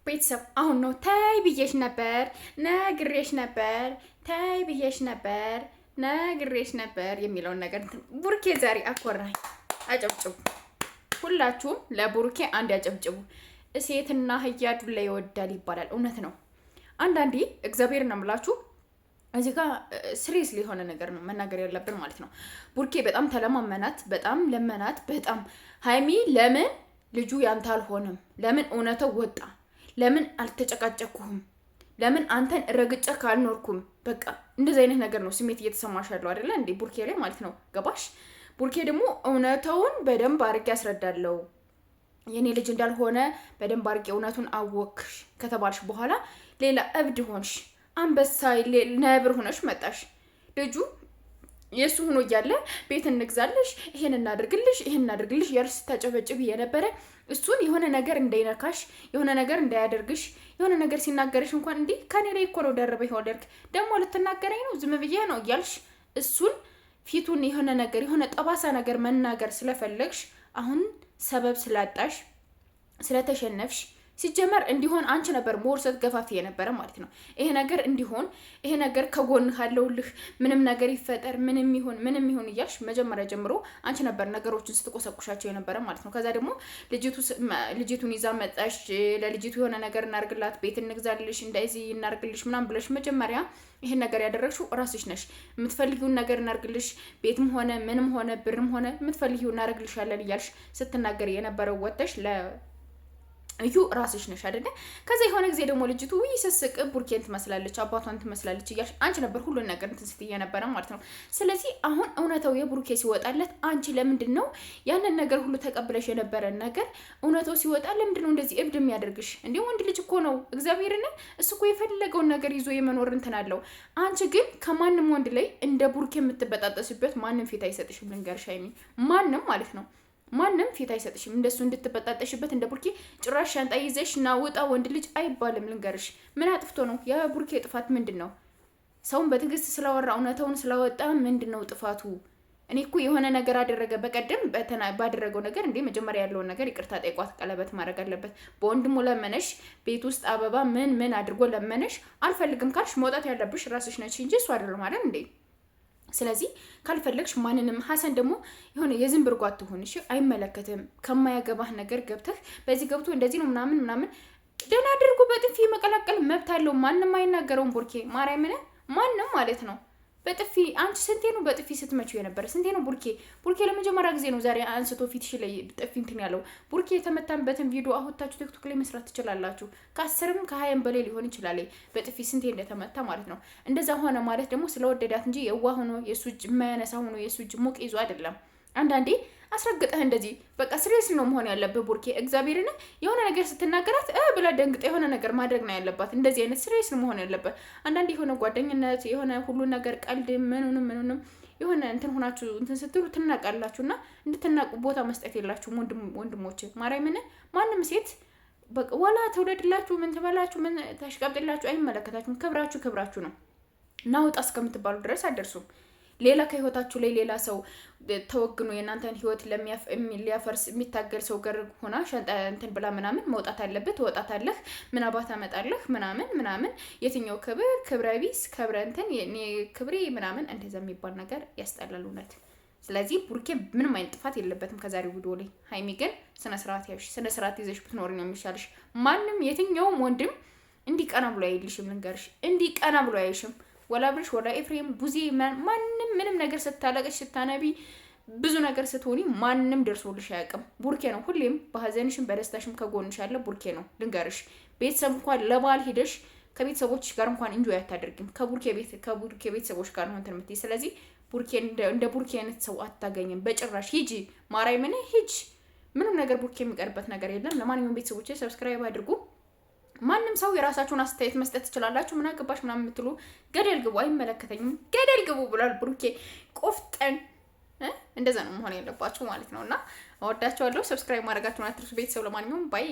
ቤተሰብ አሁን ነው ተይ ብዬሽ ነበር፣ ነግሬሽ ነበር፣ ተይ ብዬሽ ነበር፣ ነግሬሽ ነበር የሚለውን ነገር ቡርኬ ዛሬ አኮራኝ። አጨብጭቡ፣ ሁላችሁም ለቡርኬ አንድ ያጨብጭቡ። ሴትና አህያ ዱላ ይወዳል ይባላል፣ እውነት ነው። አንዳንዴ እግዚአብሔር ነው የምላችሁ እዚህ ጋር serious የሆነ ነገር ነው መናገር ያለብን ማለት ነው። ቡርኬ በጣም ተለማመናት፣ በጣም ለመናት፣ በጣም ሀይሚ ለምን ልጁ ያንተ አልሆነም? ለምን እውነተው ወጣ? ለምን አልተጨቃጨኩህም? ለምን አንተን ረግጬ ካልኖርኩም? በቃ እንደዚህ አይነት ነገር ነው ስሜት እየተሰማሽ ያለው አይደለ እንዴ? ቡርኬ ላይ ማለት ነው። ገባሽ? ቡርኬ ደግሞ እውነተውን በደንብ አድርጌ ያስረዳለው የኔ ልጅ እንዳልሆነ በደንብ አድርጌ እውነቱን አወክሽ ከተባልሽ በኋላ ሌላ እብድ ሆንሽ፣ አንበሳ ነብር ሆነሽ መጣሽ። ልጁ የእሱ ሆኖ እያለ ቤት እንግዛልሽ፣ ይሄን እናድርግልሽ፣ ይሄን እናድርግልሽ እያልሽ ስታጨበጭብ የነበረ እሱን የሆነ ነገር እንዳይነካሽ፣ የሆነ ነገር እንዳያደርግሽ፣ የሆነ ነገር ሲናገርሽ እንኳን እንዲህ ከኔ ላይ እኮ ነው ደረበ ይወደርግ ደግሞ ልትናገረኝ ነው ዝም ብዬ ነው እያልሽ እሱን ፊቱን የሆነ ነገር የሆነ ጠባሳ ነገር መናገር ስለፈለግሽ አሁን ሰበብ ስላጣሽ ስለተሸነፍሽ ሲጀመር እንዲሆን አንቺ ነበር more ስትገፋፊ የነበረ ማለት ነው። ይሄ ነገር እንዲሆን ይሄ ነገር ከጎን ካለውልህ ምንም ነገር ይፈጠር ምንም ይሁን ምንም ይሁን እያልሽ መጀመሪያ ጀምሮ አንቺ ነበር ነገሮችን ስትቆሰቁሻቸው የነበረ ማለት ነው። ከዛ ደግሞ ልጅቱን ይዛ መጣሽ። ለልጅቱ የሆነ ነገር እናርግላት፣ ቤት እንግዛልሽ፣ እንደዚህ እናርግልሽ ምናምን ብለሽ መጀመሪያ ይሄን ነገር ያደረግሽው ራስሽ ነሽ። የምትፈልጊውን ነገር እናርግልሽ፣ ቤትም ሆነ ምንም ሆነ ብርም ሆነ የምትፈልጊውን እናርግልሻለን እያልሽ ስትናገር የነበረው ወጥተሽ እዩ ራስሽ ነሽ አይደለ? ከዛ የሆነ ጊዜ ደግሞ ልጅቱ ውይ ስስቅ ቡርኬን ትመስላለች፣ አባቷን ትመስላለች እያልሽ አንቺ ነበር ሁሉን ነገር እንትን ስትይ የነበረ ማለት ነው። ስለዚህ አሁን እውነታው የቡርኬ ሲወጣለት አንቺ ለምንድን ነው ያንን ነገር ሁሉ ተቀብለሽ የነበረን ነገር እውነታው ሲወጣ ለምንድን ነው እንደዚህ እብድ የሚያደርግሽ? እንዲህ ወንድ ልጅ እኮ ነው እግዚአብሔርን፣ እሱ እኮ የፈለገውን ነገር ይዞ የመኖር እንትን አለው። አንቺ ግን ከማንም ወንድ ላይ እንደ ቡርኬ የምትበጣጠስበት ማንም ፊት አይሰጥሽም። ልንገርሽ ሀይሚ፣ ማንም ማለት ነው ማንም ፊት አይሰጥሽም። እንደሱ እንድትበጣጠሽበት እንደ ቡርኬ ጭራሽ ሻንጣ ይዘሽ ና ውጣ ወንድ ልጅ አይባልም። ልንገርሽ፣ ምን አጥፍቶ ነው? የቡርኬ ጥፋት ምንድን ነው? ሰውን በትዕግስት ስላወራ እውነታውን ስላወጣ ምንድን ነው ጥፋቱ? እኔ እኮ የሆነ ነገር አደረገ በቀደም ባደረገው ነገር እንዴ መጀመሪያ ያለውን ነገር ይቅርታ ጠይቋት ቀለበት ማድረግ አለበት። በወንድሙ ለመነሽ፣ ቤት ውስጥ አበባ ምን ምን አድርጎ ለመነሽ። አልፈልግም ካልሽ መውጣት ያለብሽ ራስሽ ነች እንጂ እሱ አይደለም አይደል እንዴ? ስለዚህ ካልፈለግሽ ማንንም ሀሰን ደግሞ የሆነ የዝንብ እርጎ አትሁን። እሺ፣ አይመለከትም። ከማያገባህ ነገር ገብተህ በዚህ ገብቶ እንደዚህ ነው ምናምን ምናምን ደህና አድርጎ በጥፊ መቀላቀል መብት አለው። ማንም አይናገረውም። ቡርኬ ማርያምን ማንም ማለት ነው በጥፊ አንቺ ስንቴ ነው በጥፊ ስትመችው የነበረ? ስንቴ ነው ቡርኬ? ቡርኬ ለመጀመሪያ ጊዜ ነው ዛሬ አንስቶ ፊትሽ ላይ ጥፊ እንትን ያለው። ቡርኬ የተመታንበትን ቪዲዮ አሁታችሁ ቲክቶክ ላይ መስራት ትችላላችሁ። ከ10ም ከ20ም በላይ ሊሆን ይችላል በጥፊ ስንቴ እንደተመታ ማለት ነው። እንደዛ ሆነ ማለት ደግሞ ስለወደዳት እንጂ የዋ ሆኖ የእሱ እጅ የማያነሳ ሆኖ የእሱ እጅ ሙቅ ይዞ አይደለም። አንዳንዴ አስረግጠህ እንደዚህ በቃ serious ነው መሆን ያለብህ ቡርኬ። እግዚአብሔርን የሆነ ነገር ስትናገራት ብላ ደንግጠ የሆነ ነገር ማድረግ ነው ያለባት። እንደዚህ አይነት serious ነው መሆን ያለበት። አንዳንድ የሆነ ጓደኝነት የሆነ ሁሉ ነገር ቀልድ ምኑንም ምኑንም የሆነ እንትን ሆናችሁ እንትን ስትሉ ትናቃላችሁ። እና እንድትናቁ ቦታ መስጠት የላችሁም ወንድሞች። ማርያምን ማንም ሴት በቃ ወላ ትውለድላችሁ ምን ትበላችሁ ምን ታሽቀብጥላችሁ አይመለከታችሁም። ክብራችሁ ክብራችሁ ነው። ናውጣ እስከምትባሉ ድረስ አደርሱም። ሌላ ከህይወታችሁ ላይ ሌላ ሰው ተወግኖ የእናንተን ህይወት ሊያፈርስ የሚታገል ሰው ገር ሆና ሸንጣ እንትን ብላ ምናምን መውጣት አለብህ፣ ትወጣታለህ፣ ምን አባት አመጣለህ ምናምን ምናምን፣ የትኛው ክብር ክብረ ቢስ ክብረ እንትን ክብሬ ምናምን እንደዛ የሚባል ነገር ያስጠላል እውነት። ስለዚህ ቡርኬ ምንም አይነት ጥፋት የለበትም ከዛሬው ቪዲዮ ላይ። ሀይሚ ግን ስነ ስርዓት ያሽ ስነ ስርዓት ይዘሽ ብትኖሪ ነው የሚሻልሽ። ማንም የትኛውም ወንድም እንዲህ ቀና ብሎ አይልሽም፣ ልንገርሽ፣ እንዲህ ቀና ብሎ አይልሽም። ወላ ብርሽ ወላ ኤፍሬም ቡዜ ማንም ምንም ነገር ስታለቅሽ ስታነቢ ብዙ ነገር ስትሆኒ ማንም ደርሶልሽ አያውቅም። ቡርኬ ነው ሁሌም በሀዘንሽም በደስታሽም ከጎንሽ ያለ ቡርኬ ነው። ልንገርሽ ቤተሰብ እንኳን ለበዓል ሂደሽ ከቤተሰቦች ጋር እንኳን enjoy አታደርጊም። ከቡርኬ ቤት ከቡርኬ ቤተሰቦች ጋር ነው እንትን የምትይ። ስለዚህ ቡርኬ እንደ ቡርኬ አይነት ሰው አታገኝም በጭራሽ። ሂጂ ማርያምን ሂጂ። ምንም ነገር ቡርኬ የሚቀርበት ነገር የለም። ለማንኛውም ቤተሰቦች subscribe አድርጉ። ማንም ሰው የራሳችሁን አስተያየት መስጠት ትችላላችሁ። ምን አገባሽ ምናምን የምትሉ ገደል ግቡ፣ አይመለከተኝም፣ ገደል ግቡ ብሏል ብሩኬ። ቆፍጠን እንደዛ ነው መሆን ያለባችሁ ማለት ነው። እና እወዳችኋለሁ። subscribe ማድረጋችሁን አትርሱ ቤተሰብ። ለማንኛውም bye።